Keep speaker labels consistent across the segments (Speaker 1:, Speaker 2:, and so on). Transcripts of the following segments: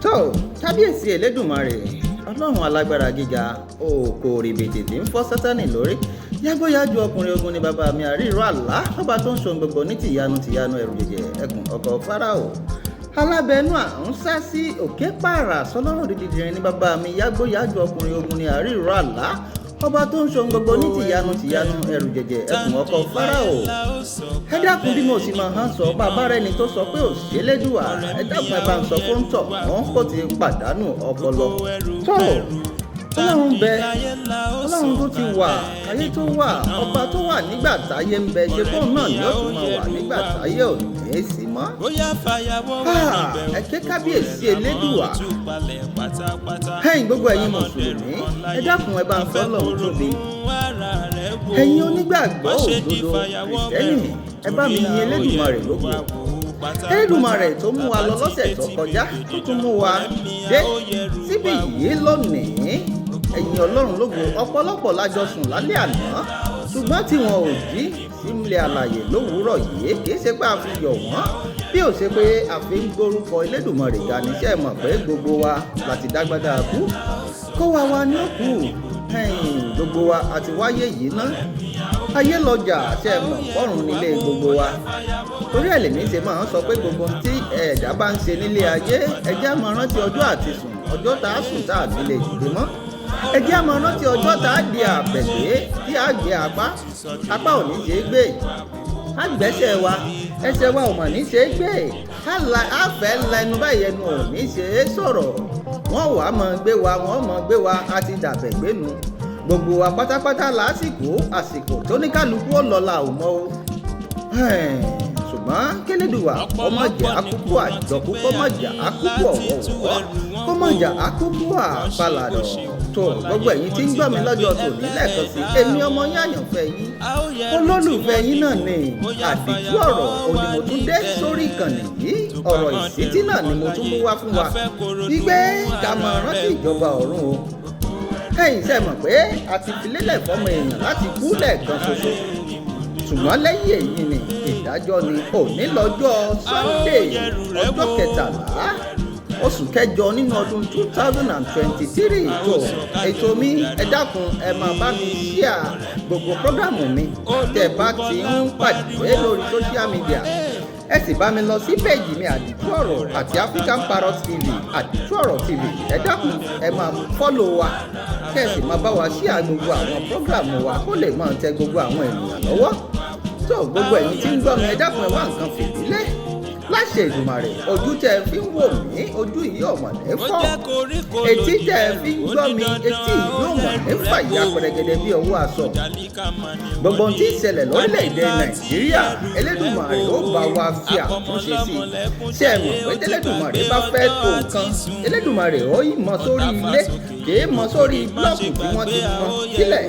Speaker 1: Tó kábíyèsí Elédùmarè, Ọlọ́run alágbára gíga, òkò rìbìtì tí ń fọ́ Sátánì lórí, yágbóyájú ọkùnrin ogun ni bàbá mi, àríro àlá, ọba tó ń ṣohun gbogbo ní tìyanu tìyanu, ẹ̀rù jẹ̀jẹ̀ ẹkùn ọkọ̀ Fáráò alábẹ́nú à ń sá sí òkè pààrà sọlọ́rọ̀ dídìrín ní bàbá mi, yágbóyájú ọkùnrin ogun ni àríro àlá, ọba tó ń ṣohun gbogbo ní tìyanu tìyanu, ẹ̀rù jẹ̀jẹ̀ ẹkùn ọkọ̀ Fáráò. Ẹ dákun, bí mo sì máa hàn sọ, bàbá rẹ ni tó sọ pé òṣèlédùà, ẹ dákun, ẹ bá ń sọ fún tọ̀ wọ́n kò ti pàdánù ọpọlọ. Tó Ọlọ́run bẹ, Ọlọ́run tó ti wà ayé tó wà, ọba tó wà nígbà táyé ń bẹ, ṣe bóun náà ni ó tún máa wà nígbà táyé ò ní í sí mọ́. Ẹ ké kábíyèsí Elédùà. Ẹ̀yin gbogbo ẹ̀yin mùsùlùmí, ẹ dákun, ẹ bá ń fọ́ Ọlọ́run tóbi. Ẹ̀yin onígbàgbọ́ òdodo kìrìsìtẹ́nì, ẹ bá mi yin Elédùmarè lógo. Elédùmarè tó mú wa lọ lọ́sẹ̀ tó kọjá, tó tún mú wa dé síbí yìí lónìí, ẹ̀yin Ọlọ́run lógo. Ọ̀pọ̀lọpọ̀ lájọ sùn lálẹ́ àná, ṣùgbọ́n tí wọn ò jí sílẹ̀ àlàyé lówùúrọ̀ yìí. Kì í ṣe pé a fi yọ̀ wọ́n, bí ó ṣe pé a fi ń gbórúkọ Elédùmarè ga níṣẹ́. Mọ̀ pé gbogbo wa láti dágbádá kú, kó wa wa ní òkú. Gbogbo wa àti wáyé yìí ná, ayé lọjà, ṣe mọ̀ fọ́run nílé gbogbo wa. Torí ẹ̀ lèmi ṣe máa ń sọ pé gbogbo ohun tí ẹ̀dá bá ń ṣe nílé ayé, ẹ jẹ́ á máa rántí ọjọ́ àti sùn, ọjọ́ tá a sùn tá a nílé ìdìde mọ́. Ẹ jẹ́ á máa rántí ọjọ́ tá a di àbẹ̀gbé, tí a gbé apá, apá ò ní ṣe é gbé, á gbẹ́sẹ̀ wa, ẹsẹ̀ wa ò mà ní ṣe é gbé, á fẹ́ la ẹnu báyìí, ẹnu ò ní ṣe é sọ̀rọ̀. Wọ́n wàá máa gbé wa, wọ́n máa gbé wa, á ti dàbẹ̀gbé nu. Gbogbo wa pátápátá lásìkò, àsìkò tó ní kálukú ó lọ la ò mọ̀ o. Ṣùgbọ́n kélédùwà kó má jẹ́ àkókò àjọkú, kó má jẹ́ àkókò ọ̀wọ̀wọ́, kó má jẹ́ àkókò àpàlàdọ̀. Tó gbogbo ẹ̀yin tí ń gbọ́ mi lọ́jọ́ tòní, lẹ́ẹ̀kan sí, èmi ọmọ yín, àyànfẹ́ yín, olólùfẹ́ yín náà ni Àdìtú Ọ̀rọ̀ òní. Mo tún dé sórí ìkànnì yìí. Ọ̀rọ̀ ìṣítí náà ni mo tún mú wá fún wa, wípé ká máa rántí ìjọba ọ̀run o. Ẹ̀yin ṣe mọ̀ pé a ti fi lélẹ̀ fọ́mọ èèyàn láti kú lẹ́ẹ̀kan ṣoṣo, ṣùgbọ́n lẹ́yìn èyí ni ìdájọ́ ni. Òní lọ́jọ́ Sunday, ọjọ́ 13 oṣù kẹjọ nínú ọdún 2023. Tó ètò mi, ẹ dákun, ẹ máa bá mi share gbogbo program mi tẹ́ bá ti ń pàdé lórí social media. Ẹ sì bá mi lọ sí péjì mi, Àdìtú Ọ̀rọ̀ àti African Parrot TV, Àdìtú Ọ̀rọ̀ TV. Ẹ dákun, ẹ máa follow wa, kẹ́ ẹ sì máa bá wa share gbogbo àwọn program wa, kó lè máa tẹ gbogbo àwọn ènìyàn lọ́wọ́. Tó gbogbo ẹ̀yin tí ń gbọ́ mi, ẹ dákun, ẹ wá nǹkan fìdí lé. Láṣẹ Èdùmàrè, ojú tẹ́ ẹ fi ń wò mí, ojú yìí ọ̀mọ̀lẹ́ fọ́. Etí tẹ́ ẹ fi ń gbọ́ mi, etí yìí ọ̀mọ̀lẹ́ fàyà pẹ̀rẹ̀gẹ̀dẹ̀ bí ọwọ́ aṣọ. Gbogbo ohun tí ń ṣẹlẹ̀ lórílẹ̀‐èdè Nàìjíríà, Elédùmarè ó bá wa fi àtúnṣe sí i. Ṣé ẹ mọ̀ pé tẹ́lẹ̀dùmarè bá fẹ́ tó nǹkan, Elédùmarè ó yí mọ sórí ilé, kìí mọ sórí búlọ́ọ̀kù tí wọ́n ti mọ sílẹ̀.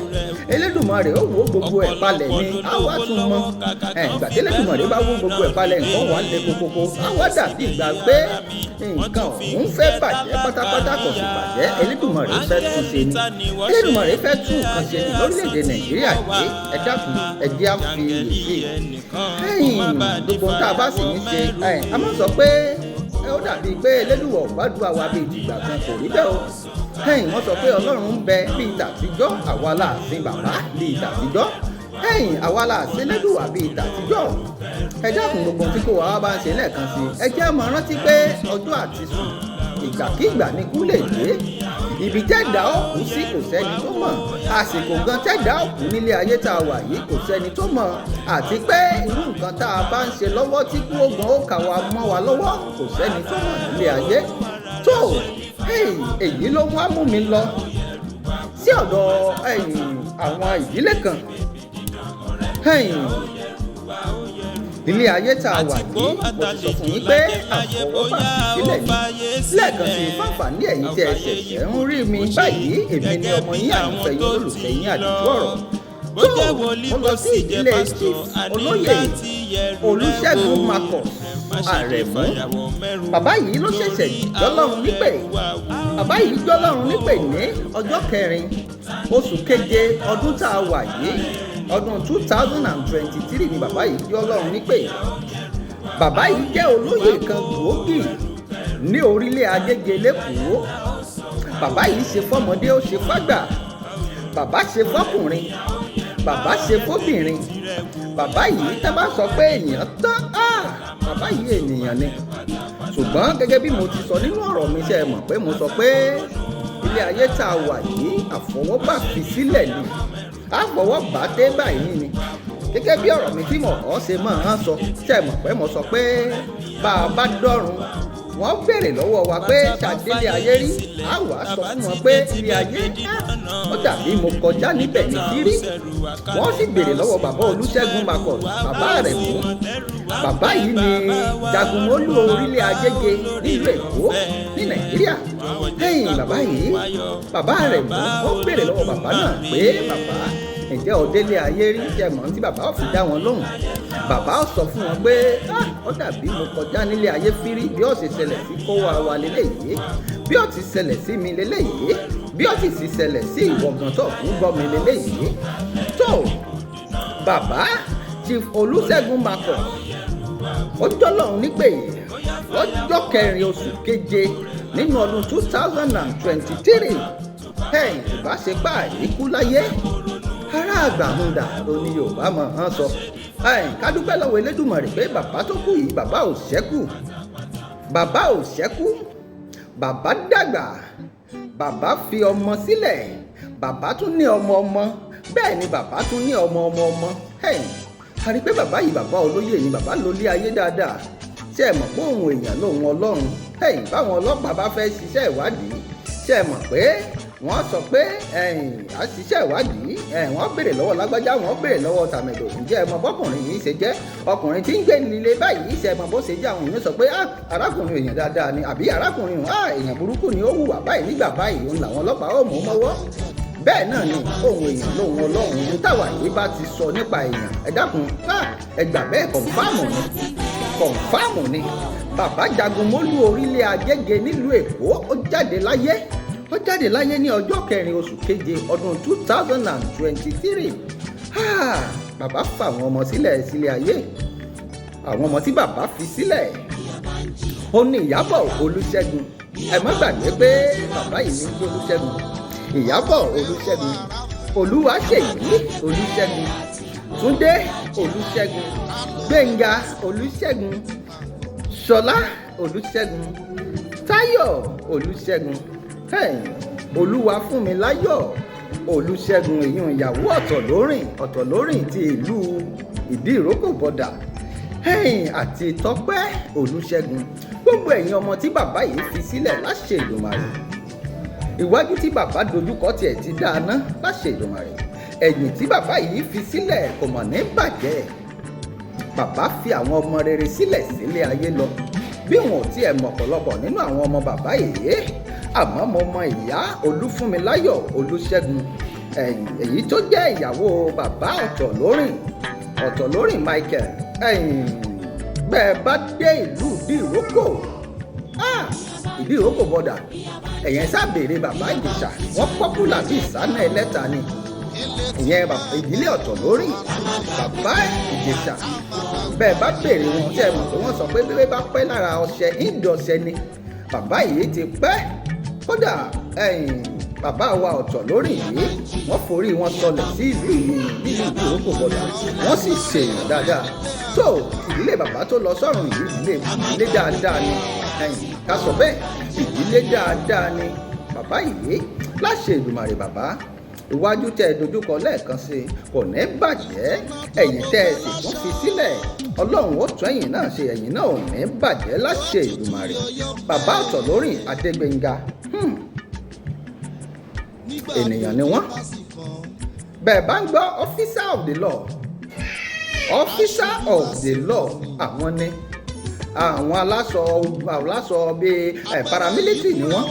Speaker 1: Elédùmarè ó wó gbogbo ẹ̀ palẹ̀ ni, á wá tún mọ. Ẹ̀ ìgbà tẹ́lẹ̀dùmarè bá wó gbogbo ẹ̀ palẹ̀, nǹkan wà lé kokoko, á wá dàbí ìgbà pé nǹkan ọ̀hún fẹ́ bàjẹ́ pátápátá, kò sì bàjẹ́. Elédùmarè fẹ́ tún ṣe ni, Elédùmarè fẹ́ tún nǹkan ṣe ni lórílẹ̀‐èdè Nàìjíríà yìí. Ẹ dákun, ẹ jẹ́ á fi iyè sí i. Gbogbo ohun tá a bá sì ń ṣe, a máa sọ pé ó dàbí pé Elédùwọ̀ gbàdúrà wa bíi ìdìgbà kan, kò rí bẹ́ẹ̀ o. Wọ́n sọ pé Ọlọ́run ń bẹ bíi tàtijọ́, àwa la sin bàbá bíi tàtijọ́, àwa la sin Elédùwà bíi tàtijọ́. Ẹ dákun, gbogbo ohun tí kò wá bá ń ṣe, lẹ́ẹ̀kan sí, ẹ jẹ́ á máa rántí pé ọjọ́ àti sùn, ìgbàkígbà ni kú lè dé. Ibi tẹ́dá òkú sí, kò sẹ́ni tó mọ̀. Àsìkò gan tẹ́dá òkú nílé ayé tá a wà yìí, kò sẹ́ni tó mọ̀. Àti pé irú nǹkan tá a bá ń ṣe lọ́wọ́ tí kú ogun ó kà wá mọ́ wa lọ́wọ́, kò sẹ́ni tó mọ̀ nílé ayé. Tó èyí ló wá mú mi lọ sí ọ̀dọ̀ àwọn ìdílé kan. Ilé ayé tá a wà yìí, mo ti sọ fún yín pé àfọwọ́bà sílẹ̀ ní. Lẹ́ẹ̀kan sí, fáfàní ẹ̀yin tí ẹ ṣẹ̀ṣẹ̀ ń rí mi báyìí, èmi ni ọmọ yín, àyànfẹ́ yín, olólùfẹ́ yín, Àdìtú Ọ̀rọ̀. Tó mo lọ sí ìdílé Chief Olóyè Olùṣègùn Marcus Àrẹ̀mú. Bàbá yìí ló ṣẹ̀ṣẹ̀ jọlọ́run nípè. Bàbá yìí jọlọ́run nípè ní ọjọ́ 4 oṣù keje ọdún tá a wà yìí, ọdún 2023 ni bàbá yìí jọlọ́run nípè. Bàbá yìí jẹ́ olóyè kan gbòógì. Ní orílẹ̀ Agége lẹ́kọ̀ọ́. Bàbá yìí ṣe fọ́mọdé, ó ṣe fágbà. Bàbá ṣe fọ́kùnrin, bàbá ṣe fóbìnrin. Bàbá yìí, tá bá sọ pé èèyàn tán, bàbá yìí ènìyàn ni. Ṣùgbọ́n gẹ́gẹ́ bí mo ti sọ nínú ọ̀rọ̀ mi, ṣe mọ̀ pé mo sọ pé ilé ayé tá a wà yìí, àfọwọ́bà fi sílẹ̀ ni, àfọwọ́bà dé báyìí ni. Gẹ́gẹ́ bí ọ̀rọ̀ mi tí mo ọ́ ṣe máa ń sọ, ṣe mọ̀ pé mo sọ pé bá a bá dọ́run, wọ́n béèrè lọ́wọ́ wa pé ṣàdélé ayé rí, á wà á sọ fún wọn pé ilé ayé ó dàbí mo kọjá níbẹ̀ ní kiri. Wọ́n sì béèrè lọ́wọ́ bàbá Olúṣẹ́gun Marcus, bàbá rẹ̀ mú. Bàbá yìí ni Jagunmólú orílẹ̀ Agége nílùú Èkó ní Nàìjíríà. Lẹ́yìn bàbá yìí, bàbá rẹ̀ mú, wọ́n béèrè lọ́wọ́ bàbá náà pé, "Bàbá, ǹjẹ́ o délé ayé rí?" Jẹ́ mọ̀ tí bàbá ò fi dá wọn lóhùn, bàbá ò sọ fún wọn pé ó dàbí mo kọjá nílé ayé fírí. Bí ó ṣe ṣẹlẹ̀ sí kó wa wa lélẹ́yìí, bí ó ti ṣẹlẹ̀ sí mi lélẹ́yìí, bí ó sì sì ṣẹlẹ̀ sí ìwọ gan tó ń gbọ́ mi lélẹ́yìí. Tó bàbá Chief Olúṣẹ́gun Marcus, ó jọ́lọ́run nípè lọ́jọ́ 4 oṣù keje nínú ọdún 2023. Ẹ̀yìn ìbáṣepá ikú láyé ará àgbàmúdà ló ní Yorùbá mọ̀ hán sọ. Ẹ̀yìn ká dúpẹ́ lọ́wọ́ Elédùmarè pé bàbá tó kú yìí, bàbá ò ṣẹ́kù, bàbá ò ṣẹ́kù. Bàbá dàgbà, bàbá fi ọmọ sílẹ̀, bàbá tún ní ọmọ ọmọ, bẹ́ẹ̀ ni bàbá tún ní ọmọ ọmọ ọmọ. Ẹ̀yìn a rí pé bàbá yìí, bàbá olóyè ni, bàbá lólé ayé dáadáa. Ṣé ẹ mọ̀ pé òun èèyàn lòun Ọlọ́run? Ẹ̀yìn báwọn ọlọ́pàá bá fẹ́ ṣiṣẹ́ ìwádìí, ṣé ẹ mọ̀ pé wọ́n sọ pé ẹ̀yìn á ṣiṣẹ́ ìwádìí, wọ́n béèrè lọ́wọ́ lágbájá, wọ́n béèrè lọ́wọ́ tàmẹ̀dò, ǹjẹ́ ẹ mọ̀ bọ́kùnrin yìí ṣe jẹ́, ọkùnrin tí ń gbé nílé báyìí, ṣe mọ̀ bó ṣe jẹ́? Àwọn èèyàn sọ pé arákùnrin èèyàn dáadáa ni, àbí arákùnrin èèyàn burúkú ni, ó hùwà báyìí nígbà báyìí, òun làwọn ọlọ́pàá ó mú mọ́wọ́. Bẹ́ẹ̀ náà ni ohun èèyàn lóhun Ọlọ́run. Ní táwa yìí bá ti sọ nípa èèyàn, ẹ dákun, ẹ gbà bẹ́ẹ̀, confirm ni, confirm ni. Bàbá Jagunmólú orílẹ̀ Agége nílùú Èkó, ó jáde láyé, ó jáde láyé ní ọjọ́ 4 oṣù keje ọdún 2023. Bàbá fa àwọn ọmọ sílẹ̀ sílé ayé. Àwọn ọmọ tí bàbá fi sílẹ̀, ó ní Ìyábọ̀ Olúṣẹ́gun. Ẹ má gbàgbé pé bàbá yìí ní Olúṣẹ́gun. Ìyábọ̀ Olúṣẹ́gun, Olúwaṣèyí Olúṣẹ́gun, Túndé Olúṣẹ́gun, Gbénga Olúṣẹ́gun, Ṣọlá Olúṣẹ́gun, Táyọ̀ Olúṣẹ́gun, Olúwafúnmiláyọ̀ Olúṣẹ́gun, èyí ìyàwó Ọ̀tọ̀lórìn, Ọ̀tọ̀lórìn ti ìlú Ìdí Ìrókò bọ̀dà, àti Tọ́pẹ́ Olúṣẹ́gun. Gbogbo ẹ̀yin ọmọ tí bàbá yìí fi sílẹ̀, láṣẹ Èdùmàrè, ìwájú tí bàbá dojúkọ tiẹ̀ ti dáná, láṣẹ Èdùmàrè, ẹ̀yìn tí bàbá yìí fi sílẹ̀ kò mọ̀ ní bàjẹ́. Bàbá fi àwọn ọmọ rere sílẹ̀ sílé ayé lọ. Bí wọn ò tiẹ̀ mọ̀ ọ̀pọ̀lọpọ̀ nínú àwọn ọmọ bàbá yìí, àmọ́ mo mọ ìyá Olúfúnmiláyọ̀ Olúṣẹ́gun, èyí tó jẹ́ ìyàwó bàbá Ọ̀tọ̀lórìn, Ọ̀tọ̀lórìn Michael. Bẹ́ẹ̀ bá dé ìlú Ìdí Ìrókò, Ìdí Ìrókò bọ̀dà, ẹ̀yẹn sábèrè bàbá Ìjẹ̀ṣà, wọ́n popular bíi ìsáná ẹlẹ́ta ni. Ìyẹn ìdílé Ọ̀tọ̀lórìn, bàbá Ìjẹ̀ṣà, bẹ́ẹ̀ bá béèrè wọn, ṣe mọ̀ pé wọ́n sọ pé bébé bá pẹ́ lára ọṣẹ, ìdọ̀ṣẹ ni. Bàbá yìí ti pẹ́ kódà. Bàbá wa Ọ̀tọ̀lórìn yìí, wọ́n forí wọn sọlẹ̀ sí ìlú yìí nílùú Ìdí Ìrókò bọ̀dà, wọ́n sì ṣèyàn dáadáa. Tó ìdílé bàbá tó lọ sọ́run yìí, ìdílé dáadáa ni, ká sọ bẹ́ẹ̀, ìdílé dáadáa ni bàbá yìí. Láṣẹ Èdùmàrè, bàbá, iwájú tẹ́ ẹ dojúkọ lẹ́ẹ̀kan sí kò ní bàjẹ́. Ẹ̀yìn tẹ́ ẹ sì tún fi sílẹ̀, Ọlọ́run ó tún ẹ̀yìn náà ṣe, ẹ̀yìn náà ò ní bàjẹ́ láṣẹ Èdùmàrè. Bàbá Ọ̀tọ̀lórìn Adégbénga, ènìyàn ni wọ́n. Bẹ́ẹ̀ bá ń gbọ́ officer of the law, officer of the law, àwọn ni àwọn aláṣọ bíi paramilitary ni wọ́n,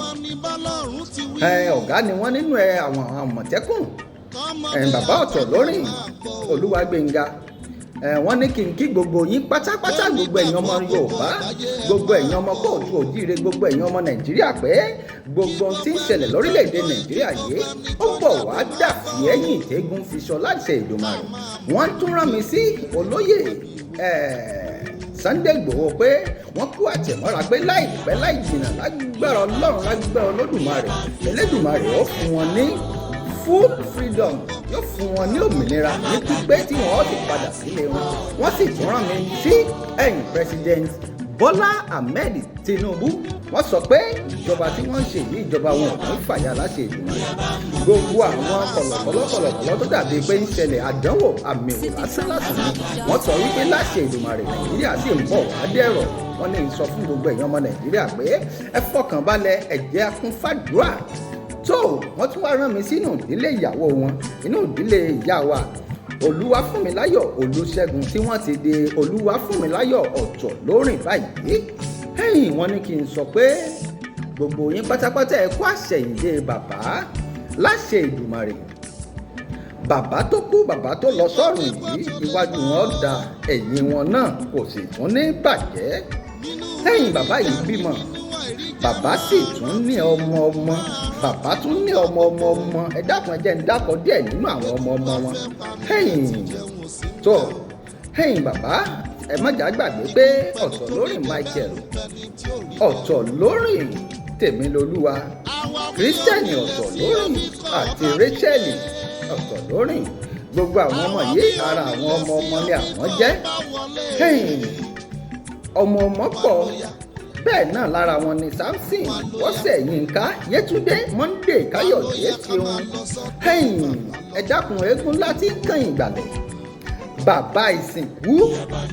Speaker 1: ọ̀gá ni wọ́n nínú àwọn Àmọ̀tẹ́kùn. Bàbá Ọ̀tọ̀lórìn Olúwagbénga, wọ́n ní kí n kí gbogbo yín pátápátá, gbogbo ẹ̀yin ọmọ Yorùbá, gbogbo ẹ̀yin ọmọ káàárọ̀ oòjíire, gbogbo ẹ̀yin ọmọ Nàìjíríà, pé gbogbo ohun tí ń ṣẹlẹ̀ lórílẹ̀‐èdè Nàìjíríà yìí, ó bọ̀ wá dàbí ẹ̀yìn tẹ́gùn fi sọ láṣẹ Èdùmàrè. Wọ́n tún rán mi sí olóyè Sunday Igboho pé wọ́n kú àtẹ̀mọ́ra, pé láìpẹ́ láì jìnnà, lágbára Ọlọ́run, lágbára Olódùmarè, Elédùmarè ó fún wọn ní full freedom, yóò fún wọn ní òmìnira ní pípé tí wọ́n ó sì padà sílé wọn. Wọ́n sì tún rán mi sí ẹ̀yìn President Bọ́lá Ahmed Tinubu. Wọ́n sọ pé ìjọba tí wọ́n ń ṣe yìí, ìjọba wọn ò ní fàyà láṣẹ Èdùmàrè. Gbogbo àwọn kọ̀lọ̀kọ̀lọ̀ tó dàbí pé ń ṣẹlẹ̀, àdánwò, àmì wò lásán lásán ni. Wọ́n sọ wípé láṣẹ Èdùmàrè, Nàìjíríà sì ń bọ̀ wá dẹ̀rọ̀. Wọ́n ní sọ fún gbogbo èèyàn ọmọ Nàìjíríà pé ẹ fọkàn balẹ̀, ẹ jẹ́ a kún fàdúrà tó. Wọ́n tún wá rán mi sínú ìdílé ìyàwó wọn, inú ìdílé ìyá wa Olúwafúnmiláyọ̀ Olúṣẹ́gun, tí wọ́n ti di Olúwafúnmiláyọ̀ Ọ̀tọ̀ lórìn báyìí. Ẹ̀yìn wọ́n ní kí n sọ pé gbogbo yín pátápátá, ẹ kú àṣẹ̀yìndé bàbá. Láṣẹ Èdùmàrè, bàbá tó kú, bàbá tó lọ sọ́run yìí, iwájú wọn da, ẹ̀yìn wọn náà kò sì tún ní bàjẹ́. Ẹ̀yìn bàbá yìí bímọ, bàbá sì tún ní ọmọ ọmọ, bàbá tún ní ọmọ ọmọ ọmọ. Ẹ dákun, ẹ jẹ́ ń dákọ díẹ̀ nínú àwọn ọmọ ọmọ wọn. Ẹ̀yìn tó ẹ̀yìn bàbá, ẹ má jà gbàgbé pé ọ̀tọ̀ lórìn Michael, ọ̀tọ̀ lórìn Tèmilolúwa, Kírísítẹ́nì ọ̀tọ̀ lórìn àti Rachel ọ̀tọ̀ lórìn. Gbogbo àwọn ọmọ yìí, ara àwọn ọmọ ọmọ ni àwọn jẹ́. Ẹ̀yìn ọmọ ọmọ pọ̀ bẹ́ẹ̀ náà. Lára wọn ni Samson, Bọ́sẹ̀, Yínká, Yétúndé, Monday, Káyọ̀dé, Ṣeun. Ẹ̀yìn ẹ dákun, eégún láti kàn ìgbàlẹ̀, bàbá ìsìnkú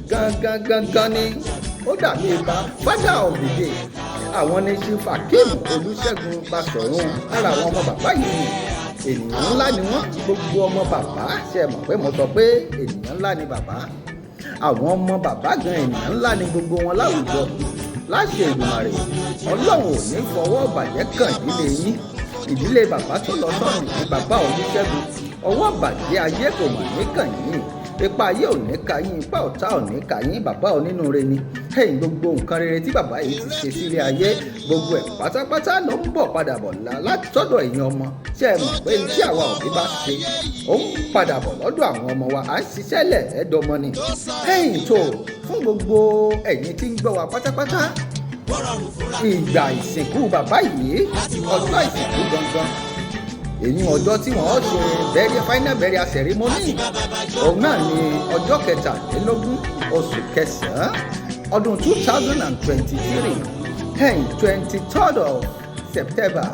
Speaker 1: gangan gangan ni ó dàbí ibà, father of the day. Àwọn ní Chief Akeem Olùṣègùn Basọ̀run. Lára àwọn ọmọ bàbá yìí ni. Ènìyàn ńlá ni wọ́n. Gbogbo ọmọ bàbá, ṣe mọ̀ pé mo sọ pé ènìyàn ńlá ni bàbá? Àwọn ọmọ bàbá gan, ènìyàn ńlá ni gbogbo wọn láwùjọ. Láṣẹ Èdùmàrè, Ọlọ́run ò ní fọwọ́ bàjẹ́ kàn ìdílé yín, ìdílé bàbá tó lọ sọ́run ní bàbá Olùṣègùn. Ọwọ́ bàjẹ́ ayé kò mà ní kàn yín, ipa ayé ò ní ka yín, ipa ọ̀tá ò ní ka yín. Bàbá onínúure ni. Ẹ̀yìn gbogbo nǹkan rere tí bàbá yìí ti ṣe sílé ayé, gbogbo ẹ̀ pátápátá ló ń bọ̀ padà bọ̀ látọ̀dọ̀ ẹ̀yin ọmọ. Ṣé ẹ mọ̀ pé tí àwa òbí bá ṣe, ó ń padà bọ̀ lọ́dọ̀ àwọn ọmọ wa? À ń ṣiṣẹ́ lẹ̀ ẹ́dọ́mọ ni. Ẹ̀yìn tó fún gbogbo ẹ̀yin tí ń gbọ́ wa pátápátá, ìgbà ìsìnkú bàbá yìí, ọjọ́ ìsìnkú gangan, èyí ọjọ́ tí wọ́n ṣe burial, final burial ceremony, òun náà ní ọjọ́ 23 oṣù kẹsàn-án ọdún 2023, 23rd of September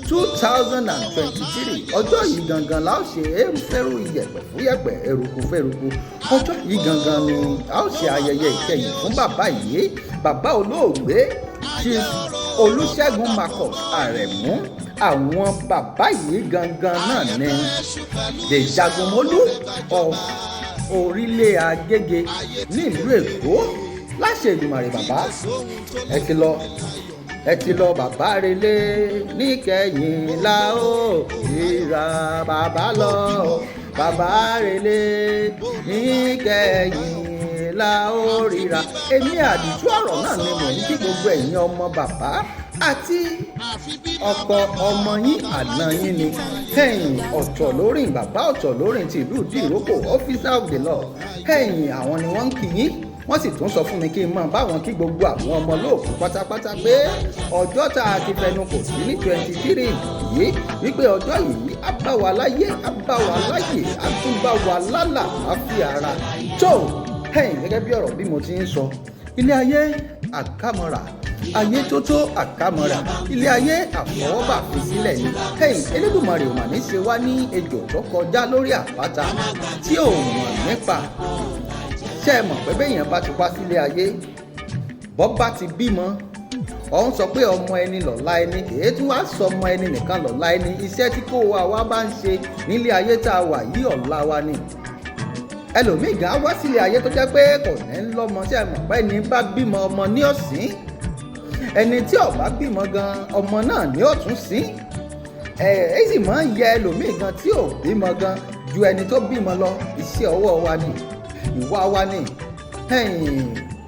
Speaker 1: 2023. Ọjọ́ yìí gangan la ó ṣe eérú fẹ́rù, iyẹ̀pẹ̀ fún yẹ̀pẹ̀, eruku fẹ́ruku. Ọjọ́ yìí gangan ni a ó ṣe ayẹyẹ ìkẹyìn fún bàbá yìí, bàbá olóògbé Chief Olùṣègùn Marcus Aremu. Àwọn bàbá yìí gangan náà ni the Jagunmólú of Orílẹ̀ Agége nílùú Èkó. Láṣẹ Èdùmàrè, bàbá, ẹ ti lọ, ẹ ti lọ. Bàbá relé níkẹyìn la ó ríra. Bàbá lọ, bàbá relé níkẹyìn la ó ríra. Èmi àdìtú ọ̀rọ̀ náà ni mò ń kí gbogbo ẹ̀yin ọmọ bàbá àti ọkọ ọmọ yín, àná yín ni ẹ̀yìn ọ̀tọ̀ lórìn, bàbá ọ̀tọ̀ lórìn ti ìlú Ìdíròkò, officer of the law. Ẹ̀yìn àwọn ni wọ́n ń kí yín. Wọ́n sì tún sọ fún mi kí n máa báwọn kí gbogbo àwọn ọmọ olóòkú pátápátá pé ọjọ́ tá a ti fẹnu kò sí ní 23 yìí, wípé ọjọ́ yìí á bá wa láyé, á bá wa láyè, á tún bá wa lálàáfíà ara tó. Ẹ̀yìn gẹ́gẹ́ bí ọ̀rọ̀ bí mo ti ń sọ, ilé ayé àkámọ́ra, ayé tó tó àkámọ́ra, ilé ayé àfọwọ́bà fi sílẹ̀ ni. Ẹ̀yìn Elédùmarè ò mà ní ṣe wá ní ejò tó kọjá lórí àpáta tí ò mọ̀ nípa. Ṣé ẹ mọ̀ pé béèyàn bá ti wá sílé ayé, bọ́ bá ti bímọ, ọ̀hún sọ pé ọmọ ẹni lọ́la ẹni, kìí tún wá sọ ọmọ ẹni nìkan lọ́la ẹni. Iṣẹ́ tí kò wá wá bá ń ṣe nílé ayé tá a wà yí, ọ̀la wa ni. Ẹlòmíì gan wá sílé ayé tó jẹ́ pé kò ní lọ́mọ. Ṣé ẹ mọ̀ pé ẹni bá bímọ, ọmọ ní ọ̀sìn? Ẹni tí ó bá bímọ gan, ọmọ náà ní ọ̀tún sí. Ẹ ẹ sì máa ń yẹ ẹlòmíì gan tí ò bímọ gan ju ẹni tó bímọ lọ. Iṣẹ́ ọwọ́ wa ni, ìwà wa ni.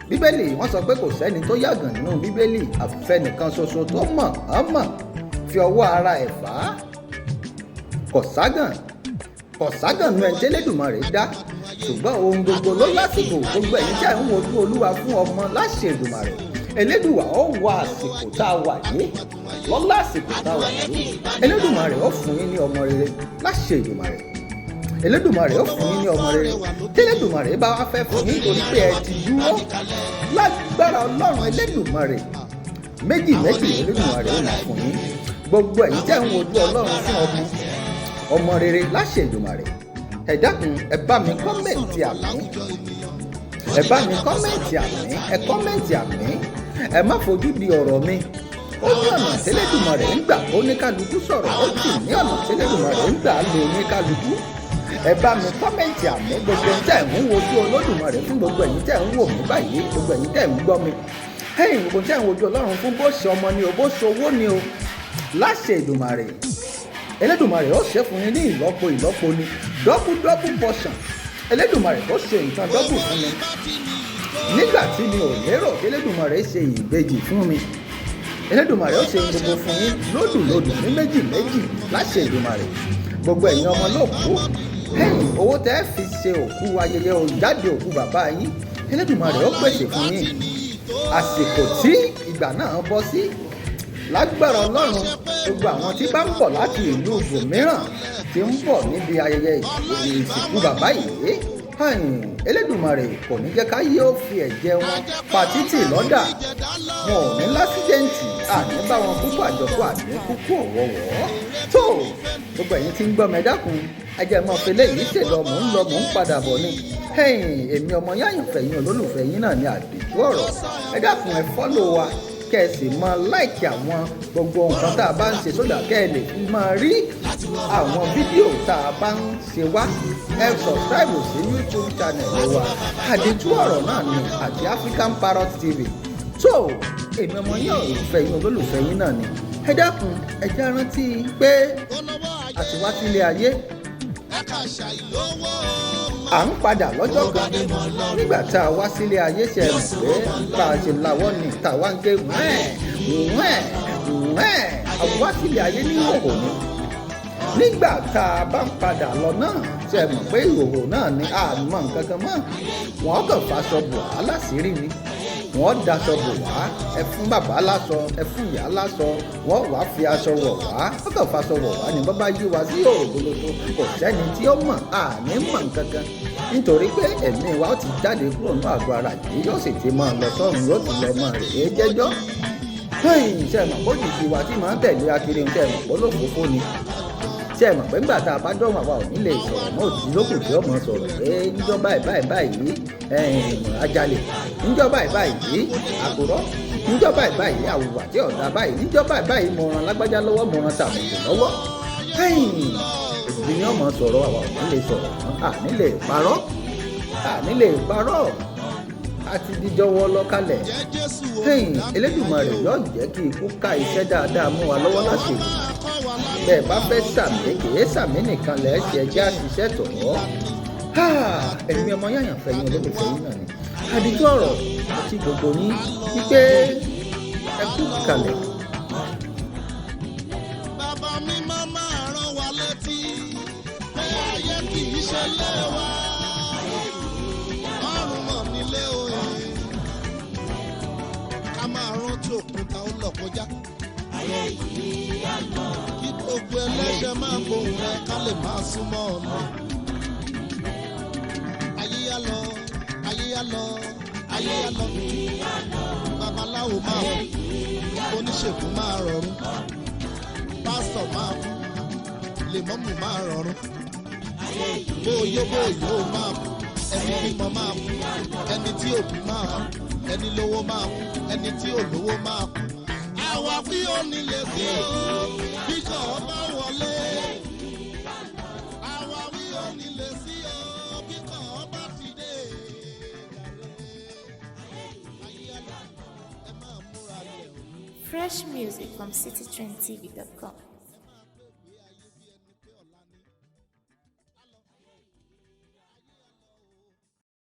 Speaker 1: Bíbélì, wọ́n sọ pé kò sẹ́ni tó yàgàn nínú Bíbélì àfẹnìkan ṣoṣo tó mọ̀ ọ́n mọ̀ fi ọwọ́ ara ẹ̀ fà á. Kò ságàn, kò ságàn nu ẹni tẹ́lẹ̀dùmarè dá. Ṣùgbọ́n ohun gbogbo ló lásìkò. Gbogbo ẹ̀yin tí à ń wojú Olúwa fún ọmọ, láṣẹ Èdùmàrè, Elédùwà ó wọ àsìkò tá a wà yìí lọ́lá. Àsìkò tá a wà yìí, Elédùmarè ó fún yín ní ọmọ rere. Láṣẹ Èdùmàrè, Elédùmarè ó fún yín ní ọmọ rere. Tẹ́lẹ̀dùmarè bá wá fẹ́ fún yín, torí pé ẹ ti dúró, lágbára Ọlọ́run Elédùmarè, méjì méjì Elédùmarè ó máa fún yín. Gbogbo ẹ̀yin tẹ́ ń wojú Ọlọ́run fún ọmọ, ọmọ rere, láṣẹ Èdùmàrè, ẹ dákun, ẹ bá mi comment àmín, ẹ bá mi comment àmín, ẹ comment àmín. Ẹ má fojú di ọ̀rọ̀ mi. Ó ní ọ̀nà tẹ́lẹ̀dùmarè ń gbà oníkálukú sọ̀rọ̀, ó sì ní ọ̀nà tẹ́lẹ̀dùmarè ń gbà lo oníkálukú. Ẹ bá mi comment àmín. Gbogbo tẹ́ ń wojú Olódùmarè fún, gbogbo ẹ̀yin tẹ́ ń wò mí báyìí, gbogbo ẹ̀yin tẹ́ ń gbọ́ mi, ẹ̀yin gbogbo tẹ́ ń wojú Ọlọ́run fún, bó ṣe ọmọ ni o, bó ṣe owó ni o, láṣẹ Èdùmàrè, Elédùmarè ó ṣe fún yín ní ìlọ́po ìlọ́po ni, double double portion. Elédùmarè tó ṣe nǹkan double fún mi nígbà tí mi ò lérò, Elédùmarè ṣe ìbejì fún mi, Elédùmarè ó ṣe gbogbo fún yín lódùlódù ní méjì méjì, láṣẹ Èdùmàrè. Gbogbo ẹ̀yin ọmọ ló kú, ẹ̀yìn owó tẹ́ fi ṣe òkú, ayẹyẹ òjáde òkú bàbá yín, Elédùmarè ó pèsè fún yín. Àsìkò tí ìgbà náà bọ́ sí, lágbára Ọlọ́run, gbogbo àwọn tí bá ń bọ̀ láti ìlú ibòmíràn tí ń bọ̀ níbi ayẹyẹ ìsìnkú bàbá yìí, Elédùmarè kò ní jẹ́ ká yóò fi ẹ̀jẹ̀ wọn pa títì lọ́dà. Wọn ò ní l'accident, àní bá wọn kúkú àjọkú, àní kúkú ọ̀wọ̀wọ́. Tó gbogbo ẹ̀yin tí ń gbọ́ mi, dákun, ẹ jẹ́ mọ́ fi léyìí ṣèlọ. Mò ń lọ, mò ń padà bọ̀ ni. Èmi ọmọ yáyànfẹ́ yín, olólùfẹ́ yín náà ní Àdìtú Ọ̀rọ̀. Ẹ dákun, ẹ follow wa, kẹ́ ẹ sì máa like àwọn gbogbo nǹkan tá a bá ń ṣe sódà kẹ́ ẹ lè fi máa rí àwọn fídíò tá a bá ń ṣe wá. Ẹ subscribe sí YouTube channel wa, Àdìtú Ọ̀rọ̀ náà ni, àti African Parrot TV. Tó èmi ọmọ yín, olùfẹ́ yín, olólùfẹ́ yín náà ni. Ẹ dákun, ẹ jẹ́ rántí pé àti wá sílé ayé, à ń padà lọ́jọ́ kan. Nígbà tá a wá sílé ayé, ṣe mọ̀ pé bá a ṣe lawọ́ ni tá a wá ń ké wẹ́ẹ̀ wẹ́ẹ̀ wẹ́ẹ̀, a wá sílé ayé ní ìhòòhò ni. Nígbà tá a bá ń padà lọ náà, ṣe mọ̀ pé ìhòòhò náà ni, a mọ̀ nǹkan kan mọ́. Wọ́n kàn faṣọ bò á láṣìírí ni, wọ́n daṣọ bò wá. Ẹ fún bàbá láṣọ, ẹ fún ìyá láṣọ, wọ́n wàá fi aṣọ wọ̀ wá. Wọ́n kàn faṣọ wọ̀ wá ní bàbá yí wa sí òògùn. Kò sẹ́ni tí ó mọ̀, àní mọ̀ nǹkan kan, nítorí pé ẹ̀mí wa ó ti jáde kúrò ní àgọ́ ara yìí, yóò sì ti máa lọ sọ́run, yóò ti lọ máa rèé jẹ́jọ́. Ṣe mọ̀ bó jìjì wa tí máa ń tẹ̀lé akiri, ṣe mọ̀ pé olófòófó ni? Ṣe mọ̀ pé ńgbà tá a bá dọ̀rùn, àwa ò ní lè sọ̀rọ̀ mọ́? Òtítí lókùn tí ó mọ̀ sọ̀rọ̀ pé níjọ́ báyìí báyìí báyìí ajalè, níjọ́ báyìí báyìí àkùrọ̀, níjọ́ báyìí báyìí àwùwà tí ọ̀dà báyìí, níjọ́ báyìí báyìí mo ran lágbájá lọ́wọ́, mo ran tàbùkù lọ́wọ́. Òtítí ni ó mọ̀ sọ̀rọ̀, àwa ò ní lè sọ̀rọ̀ mọ́, àní lè parọ́, àní lè parọ́, àti díjọwọ́ lọ́kàlẹ̀. Elédùmarè yóò jẹ́ kí ikú ká iṣẹ́ dáadáa mú wa lọ́wọ́ láṣẹ. Bẹ́ẹ̀ bá fẹ́ sàmì, kìí sàmì nìkan lẹ̀ ṣe, ẹjẹ́ àṣìṣe tọ̀ ọ́. Èmi ọmọ yàyàn fẹ́ yín, olólùfẹ́ yín náà ni, Àdìtú Ọ̀rọ̀, àti gbogbo yín wípé ẹ kú kalẹ̀.
Speaker 2: Bàbá mi máa máa rán wa létí pé ayé kì í ṣe lé wa, ọ̀run mọ̀ nílé òye. Ká máa rántí òkun ta ó lọ kọjá. Kí gbogbo ẹlẹ́ṣẹ̀ máa gbóhùn rẹ, ká lè máa súnmọ́ ọ̀nà. Ayé yá lọ, ayé yá lọ, ayé yá lọ. Babaláwo máa kú, oníṣègùn máa rọrùn, pásítọ̀ máa kú, lèmọ́mù máa rọrùn. Bóyó bóyó máa kú, ẹni bímọ máa kú, ẹni tí òbí máa kú, ẹni lówó máa kú, ẹni tí ò lówó máa kú. Àwa fi onílé sí o, bíṣọ̀ bá wọlé. Àwa wí onílé sí o, bíṣọ̀ bá ti dé. Ayé àlọ́, ẹ máa múra lẹ̀ o.
Speaker 3: Fresh music from citytrendtv.com.